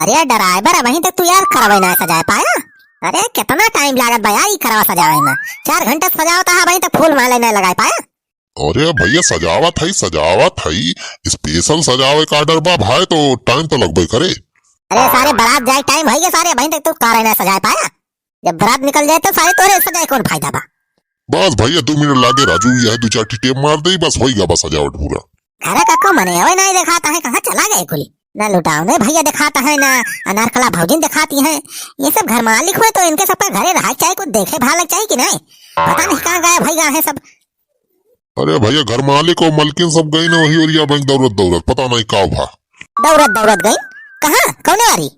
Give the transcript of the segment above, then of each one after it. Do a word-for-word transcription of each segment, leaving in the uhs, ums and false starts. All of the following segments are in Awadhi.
अरे ड्राइवर, अबहीं तक तू यार करवाई नाहीं सजाए पाया। अरे कितना टाइम लागत बा यार ई करवा सजावे में। चार घंटा से सजावत है, अबहीं तक फूल माला नाहीं लगाए पाया। अरे भैया सजावत है, सजावत है, स्पेशल सजावे का ऑर्डर बा भाई, तो टाइम तो लगबे करे। अरे सारे बारात जाए टाइम होइ गया सारे, अबहीं तक तू कार नाहीं सजाए पाया। जब बारात निकल जाए तो सारे तोरे सजाए कौन फायदा बा। बस भैया दो मिनट लागे राजू, यह दो चार ठी टेप मार दे, बस होई गा बस सजावट पूरा। घर का को मने ओए नाहीं देखाता है, कहाँ चला गए कुल? ना लुटावने भैया देखाता है, ना अनारकला भौजिन देखाती है। ये सब घर मालिक हुए तो इनके सबका घरे रहा चाहिए, कुछ देखे भाल चाहिए कि नाहीं? पता नहीं कहाँ गायब भई गा है सब। अरे भैया घर मालिक और मलकिन सब गई ना वही ओरिया बैंक दौड़त दौड़त, पता नहीं का भा। दौड़त दौड़त गई? कहाँ? कौने वारी?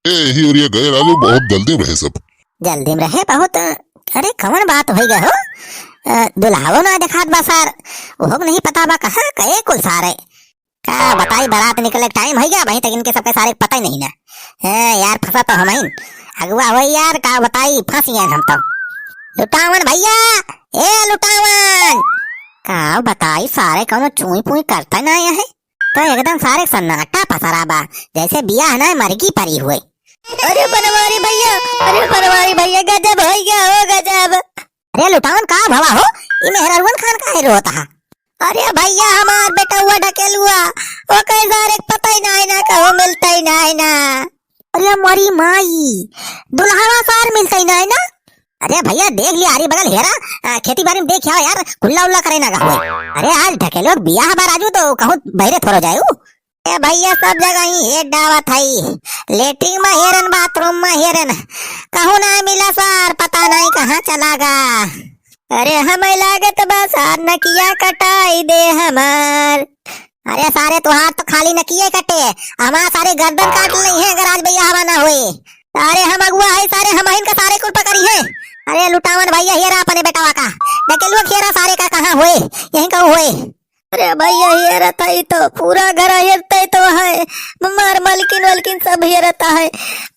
ए, यही ओरिया गए राजू, बहुत जल्दी में रहे सब। जल्दी में रहे बहुत। अरे कौन बात होइ गए हो? अ, दुल्हावो ना देखात बा सार, ओहो के नहीं पता बा कहाँ गए कुल सारे। का बताई, बारात निकले टाइम होइ गया, अबहीं तक इनके सबके सारे पता ही नहीं ना। हैं यार, फंसा तो हम ही। अगुआ हो यार, का बताई, फंस गए हम तो। लुटावन भैया, ए लुटावन, का बताई, सारे कौनो चुई पुई करता ना है, तो एकदम सारे सन्नाटा पसरा बा, जैसे बियाह ना मरगी परी हुए। अरे बनवारी भैया, अरे बनवारी भैया, गजब होइ गया हो गजब। अरे लुटावन का भवा हो, ई मेहरारुअन खान काहे रोत हा? अरे भैया हमार बेटउआ ढकेलुआ, ओके सारे के पता ही नाहीं ना, कहूँ मिलता ही नाहीं ना। अरे मोरी माई, दुल्हावा सार मिलता ही नाहीं ना। अरे भैया देख लिया आरी बगल हेरा, आ, खेती बारी में देख आओ यार, कुल्ला उल्ला करे ना गा हुए। अरे आज ढकेलुआ के बियाह बा राजू, तो कहूँ बहरे थोड़ो जाए उ। ए भैया, सब जगह ही हेर डावत हई। लेटरिन में हेरन, बाथरूम में हेरन, कहूँ ना मिला सार, पता नहीं कहाँ चला गा। अरे हमें लागत बा सार, नकिया कटाई दे हमार। अरे सारे, तुहार तो खाली नकिये कटे, हमार सारे गर्दन काट लइहैं अगर आज बियाहवा ना होए। अरे हम अगुआ है सारे, हमहिन का सारे कुल पकड़िहैं। अरे लुटावन भैया, हेरा अपने बेटवा का, ढकेलुआ हेरा सारे का, कहाँ होए, यहीं कहूँ होए। अरे भैया, हेरत है तो पूरा घर हेरते तो है, हमार मलकिन वलकिन सब हेरत है,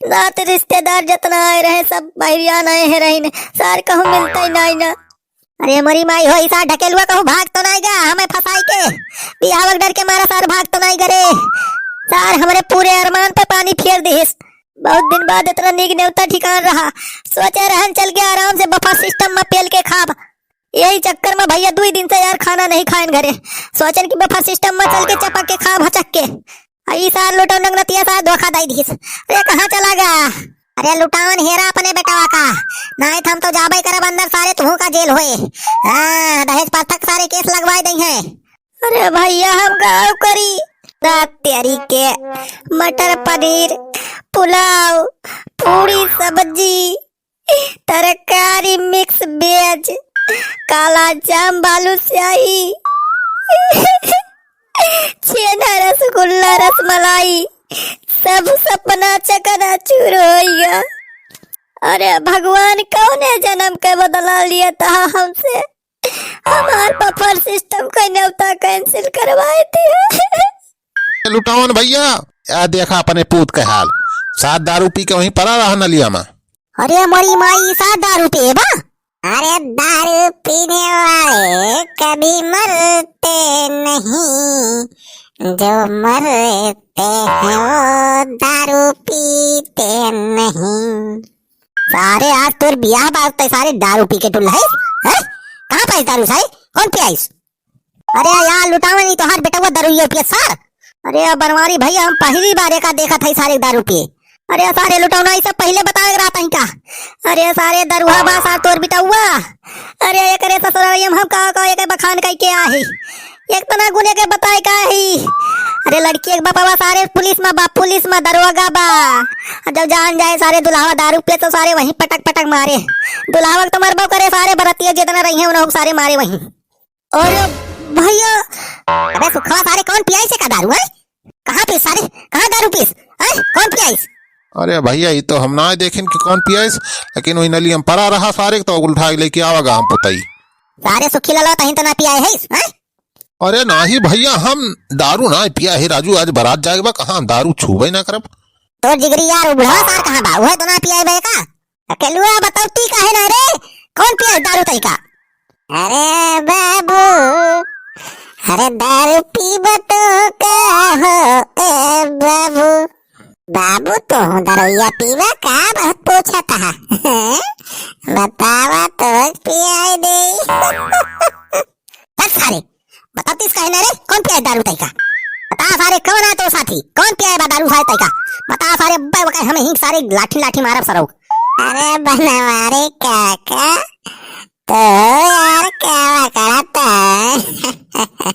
नात रिश्तेदार जितना आए रहे सब बहरियान आए हैं रहीन, सार कहूँ मिलते ही नाहीं ना। अरे मोरी माई हो, ई सार ढकेलुआ कहूँ भाग तो नाहीं गा हमें फंसाई के, बियाह के डर के मारा सार भाग तो नाहीं गा रे। सार हमरे पूरे अरमान पे पानी फेर दिहिस। बहुत दिन बाद इतना नीक नेवता ठिकान रहा, सोचे रहन चल के आराम से बफे सिस्टम में पेल के खाब। यही चक्कर में भैया दुई दिन से यार खाना नहीं खाएन घरे। सोचन कि बफे सिस्टम में चल के चपक के खाब हचक के। आ ई सार लुटौन नतिया सार धोखा दाई दिहिस। अरे कहाँ चला गा? अरे लुटावन हेरा अपने बेटवा का, नाहीं तो हम तो जाबे करब अंदर सारे, तुहू का जेल होए। हाँ, दहेज प्रथा के सारे केस लगवाए दइहैं। अरे भैया हम का करी? रात तेरी के मटर पनीर, पुलाव, पूरी सब्जी, तरकारी मिक्स वेज, काला जाम बालूशाही, छेना रसगुल्ला रसमलाई, सब सपना चकनाचूर होइ गा। अरे भगवान कौने जनम के बदला लिया था हमसे। हमार बफर सिस्टम का नेवता कैंसिल करवाए दिया। ए लुटावन भैया, या देखा अपने पूत के हाल। सार दारू पी के वहीं परा रहा नलिया में। अरे मोरी माई, सार दारू पिए बा? अरे दारू पीने वाले कभी मरते नहीं, जो मरते हैं वो दारू पीते नहीं। सारे आज तोर बियाह बा, ते सारे दारू पी के टुल्लाइस, हैं? कहाँ पाइस दारू सारे? कौन पियाइस? अरे यार लुटावन, ई तोहार बेटवा दारू ये पिए सार। अरे बनवारी भैया, हम पहली बार एका देखत है सारे दारू पिए। अरे सारे लुटौना, ई सब पहले बतावे के रहत है का? अरे सारे दरुहा बा सार तोर बेटवा। अरे एकरे ससुराल में हम का का एके बखान कई के आही। एक तना गुने के बताए का ही। अरे लड़की एक बापा बा सारे पुलिस में बा, पुलिस में दरोगा बा। जब जान जाए सारे दुल्हावा दारू पिए तो सारे वहीं पटक पटक मारे। दुल्हावा के तो मरबो करे सारे, बरतिया जितना रही हैं उन्हें सारे मारे वहीं। अरे भैया, अबे सुखवा सारे कौन पियाइस एका दारू है? कहाँ पीस सारे? कहाँ दारू पीस? हैं? कौन पियाइस? अरे भैया, ई तो हम ना देखेन कि कौन पियाइस, लेकिन वही नली हम परा रहा सारे, तो उल्टा के लेके आवा गा हम पुताई। सारे सुखी ललो तहीं तो ना पियाए है, हैं? अरे नाही भैया, हम दारू ना पिया है राजू, आज बारात जाए बा, कहाँ हम दारू छूबे ना करब। तो जिगरी यार, उ बुढ़वा सार कहाँ बा? उहे तो ना पियाए बे का? अकेलुआ बताओ ती काहे ना रे? कौन पियाइस दारू तई का? अरे बाबू, अरे दारू पीबो तो का हो, ए बाबू, बाबू, तू दरुइया पीवा का? बहुत पूछत हा। बतावा तो पियाई दे। बस सारे, बतातीस काहे ना रे, कौन पियाए दारू तैका? बता सारे, कौन है तो साथी, कौन पियाए बा दारू सारे तैका? बता सारे, अब्बे वके हमें हिंग सारे लाठी लाठी मारब सरौ। अरे बनवारी काका, तो यार क्या करत है?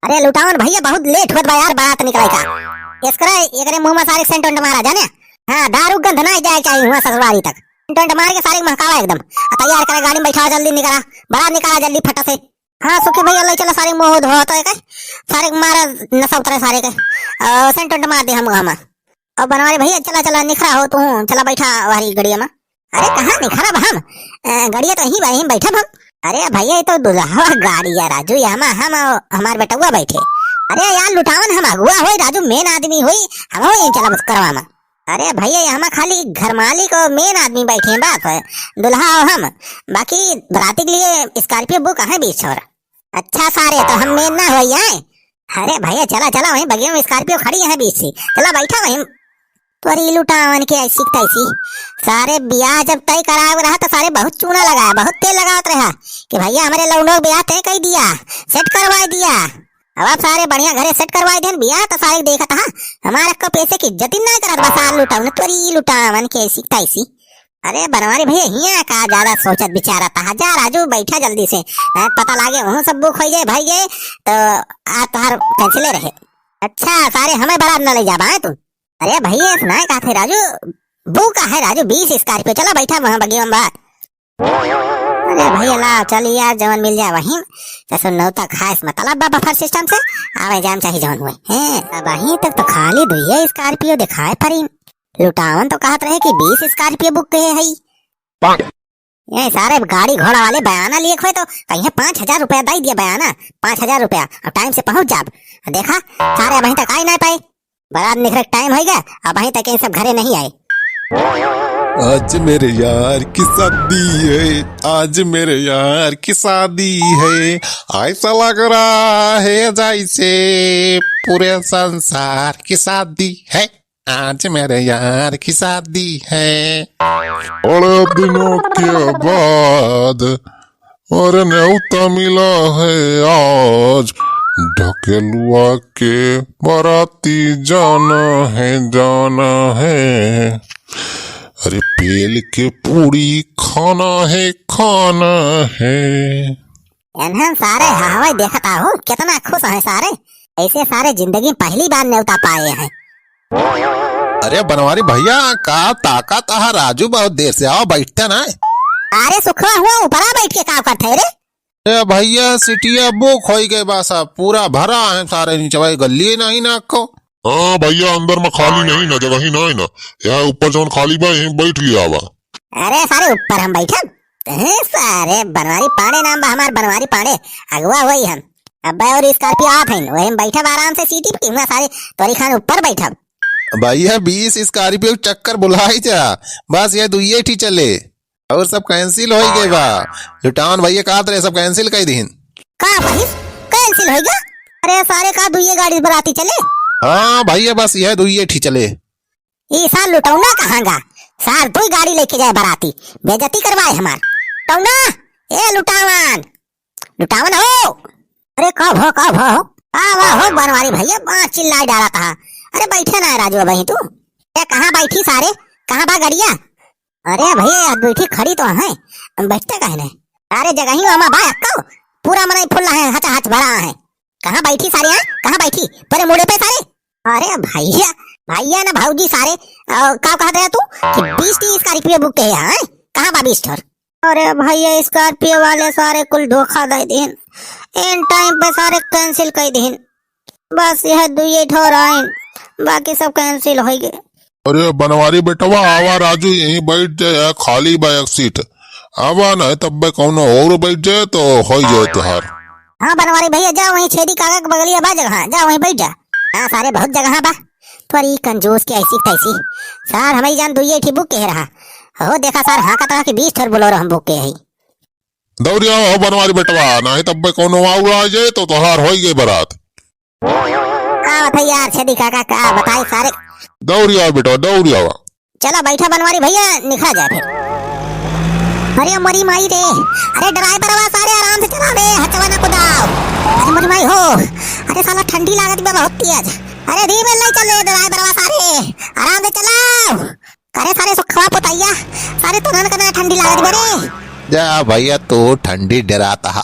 अरे लुटावन भैया, बहुत लेट होत बा यार बारात निकले का। एकरे, एकरे मुंह में सारे सेंट वेंट मारा जाने। हाँ, दारू गंध ना जाए चाहिए हुआ ससुरारी तक। सेंट वेंट मार के सारे महकावा एकदम। आ तैयार करे, गाड़ी में बैठावा, जल्दी निकला। बारात निकाला जल्दी फटा से। हाँ सुखी भैया, ले चला सारे मुंह धोत है के। सारे के मारा नशा उतरे सारे के। आ, सेंट वेंट मार दे हम गाँव में। और बनवारी भैया, चला, चला, निखरा हो तू, चला बैठा हमारी गड़िया में। अरे कहाँ निखरब हम? अ, गड़िया तो यहीं बा, यहीं बैठब हम। अरे भैया, ये तो दुल्हवा गाड़ी है राजू, ये हम, हम, हमार बेटउआ बैठे। अरे यार लुटावन, हम अगुआ होई राजू, मेन आदमी होई, हम होई चला बस करवा में। अरे भैया, ये हम खाली घर मालिक और मेन आदमी बैठे हैं बस, दुल्हा और हम। बाकी बराती के लिए स्कॉर्पियो बुक है बीस छोर। अच्छा सारे, तो हम मेन ना होई आए। अरे भैया, चला, चला, वहीं बगिया में स्कॉर्पियो खड़ी है बीच से, चला बैठा वहीं। तोरी लुटावन के ऐसी की तैसी। सारे बियाह जब तय करावे रहा तो सारे बहुत चूना लगाया, बहुत तेल लगावत रहा कि भैया हमारे लौंडो के बियाह तय कर दिया, सेट करवा दिया। अब आप सारे बढ़िया घरे सेट करवा देन बियाह तो सारे देखत हा, हमारे को पैसे की इज्जत ही नहीं करत, बस आ लुटावन, तोरी लुटावन के ऐसी की तैसी। अरे बनवारी भैया, हियाँ का ज्यादा सोचत विचारत हा? जा राजू, बैठा जल्दी से, नहीं पता लागे वहाँ सब बुक हो जाए, भर गए तो आ तोहार कैंसिले रहे। अच्छा सारे, हमें बारात न ले जाबा है तू? अरे भैया, ऐसा नहीं कहते राजू, बुक है राजू, बीस स्कॉर्पियो, चला बैठा वहाँ बगिया में बा। अरे भैया ला चल यार, जवन मिल जाए वहीं, जैसे नौता खाए से मतलब बा बफर सिस्टम से, आवे जाम चाहे जवन हुए। हैं, अब वहीं तक तो खाली दुइये स्कॉर्पियो दिखाए परी। लुटावन तो कहत रहे कि बीस स्कॉर्पियो बुक किहे हई। ये सारे गाड़ी घोड़ा वाले बयाना लिए खोए तो कहीं पाँच हजार रुपया दे दिया बयाना, पाँच हजार रुपया, और टाइम से पहुँच जाब। देखा, सारे अबहीं तक आई ना पाए। बारात निकले टाइम हो गया, अबहीं तक ये सब घरे नहीं आए। आज मेरे यार की शादी है, आज मेरे यार की शादी है, ऐसा लग रहा है जैसे पूरे संसार की शादी है। आज मेरे यार की शादी है। बड़े दिनों के बाद और न्योता मिला है आज, ढकेलुआ के बाराती जाना है, जाना है। अरे बेल के पूड़ी खाना है, खाना है। एन्हन सारे हहवाई देखत आहू, कितना खुश हैं सारे। ऐसे सारे जिंदगी में पहली बार न्योता पाए हैं। अरे बनवारी भैया, का ताकत आहा राजू, बहुत देर से आओ, बैठते ना। अरे सुखवा हुआ, ऊपरा बैठ के का करते रे? ए भैया, सीटिया बुक होई गए बा, सब पूरा भरा है, सारे नीचवा गल्ली नहीं ना को। हाँ भैया, अंदर में खाली नहीं ना, जगह ही नहीं ना। यहाँ ऊपर जौन खाली बा, यहीं बैठ लिया बा। अरे सारे ऊपर हम बैठब। हैं सारे बनवारी पांडे नाम बा हमार, बनवारी पांडे अगुआ होई हम। अब्बे और स्कॉर्पियो आप हैं, वही हम बैठब आराम से सीटी पे, हुआ सारे तोरी खान ऊपर बैठब। भैया बीस स्कॉर्पियो चक्कर बुलाई जा, बस ये दुइये ठी चले। और सब कैंसिल होई गए बा। लुटावन भैया कहत रहे सब कैंसिल कर दीन। का भाई, कैंसिल होई गया? अरे सारे का दुइये गाड़ी बराती चले? हाँ भैया बस यह दुइये ठी चले। ई सार लुटौना कहाँ गा? सार दुई गाड़ी लेके जाए बराती, बेइज्जती करवाए हमार। लुटौना, ए लुटावन, लुटावन हो। अरे का भो, का भो? आ वाह हो बनवारी भैया, बा चिल्लाई डालत हा। अरे बैठे ना राजू भाई तू। ए कहाँ बैठी सारे? कहाँ बा गड़िया? अरे भैया, यार, दुई ठी खड़ी तो है, बैठते काहे नहीं? अरे, जगह ही मामा बा अक्को, पूरा मनई फुल है, हचा हच भरा है। कहाँ बैठी सारे, हाँ? कहाँ बैठी? तोरे मुड़े पे सारे? अरे भैया, भैया ना भौजी सारे, अ, का कहत रहे तू कि बीस ठी स्कॉर्पियो बुक के है, हाँ? कहाँ बा बीस ठोर? अरे भैया, स्कॉर्पियो वाले सारे कुल धोखा दे दीन, एन टाइम पे सारे कैंसिल कर दीन। बस यह दुइये ठो रहिन, बाकी सब कैंसिल होई गए। अरे बनवारी बेटवा, आवा राजू, यहीं बैठ जा, यहाँ खाली बा एक सीट। आवा, नहीं तब्बे कौनो और बैठ जाए तो होई जाए तोहार। हाँ बनवारी भैया, जा वहीं छेदी काका के बगलिया बा जगह, जा वहीं बैठ जा। हाँ सारे बहुत जगह बा। तोरी कंजूस के ऐसी तैसी। सार हमारी जान दुइये ठी बुक के रहा। हो देखा सार, हाँ का तरह के बीस ठोर बोलोरो हम बुक के है। दौड़िया हो बनवारी बेटवा, नहीं तब्बे कौनो और आ जाए तो तोहार होई गए बारात। का बताई यार छेदी काका, का बताई सारे, दौड़ी आवा बेटा, दौड़ी आवा। चला बैठा बनवारी भइया, निकला जाए फिर। अरे मोरी माई रे, अरे ड्राइवरवा सारे आराम से चलावे, हचवा न कुदाव। अरे मोरी माई हो, अरे साला ठंडी लागत बा बहुत तेज। अरे धीमे ले चले ड्राइवरवा सारे, आराम से चलाव। अरे सारे सुखवा पुतैया, सारे तोहन के ना ठंडी लागत बा रे। जा भइया, तू ठंडी डरात हा।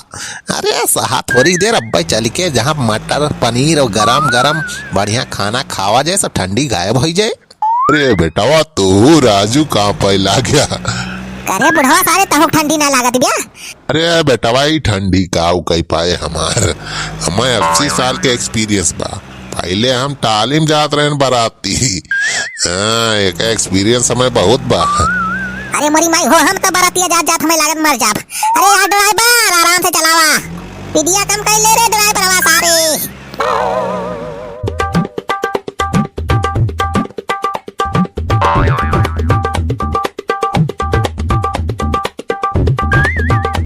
अरे सहा थोड़ी देर, अब्बे चल के जहाँ मटर पनीर और गरम गरम बढ़िया खाना खावा जाए, सब ठंडी गायब होइ जाए। अरे बेटवा, तू राजू कहाँ पे लाग गया? अरे बुढ़वा, सारे तहुक ठंडी ना लागत बा? अरे बेटवा, ई ठंडी का उ कही पाए हमार, हमें अस्सी साल के experience बा। पहिले हम टाली में जात रहन बराती। हाँ, एक experience हमें बहुत बा। अरे मोरी माई हो, हम तो बरातिया जात जात हमें लागत मर जाब। अरे यार ड्राइवर, आराम से चलावा, पिदिया कम कर ले रे ड्राइवरवा सारे।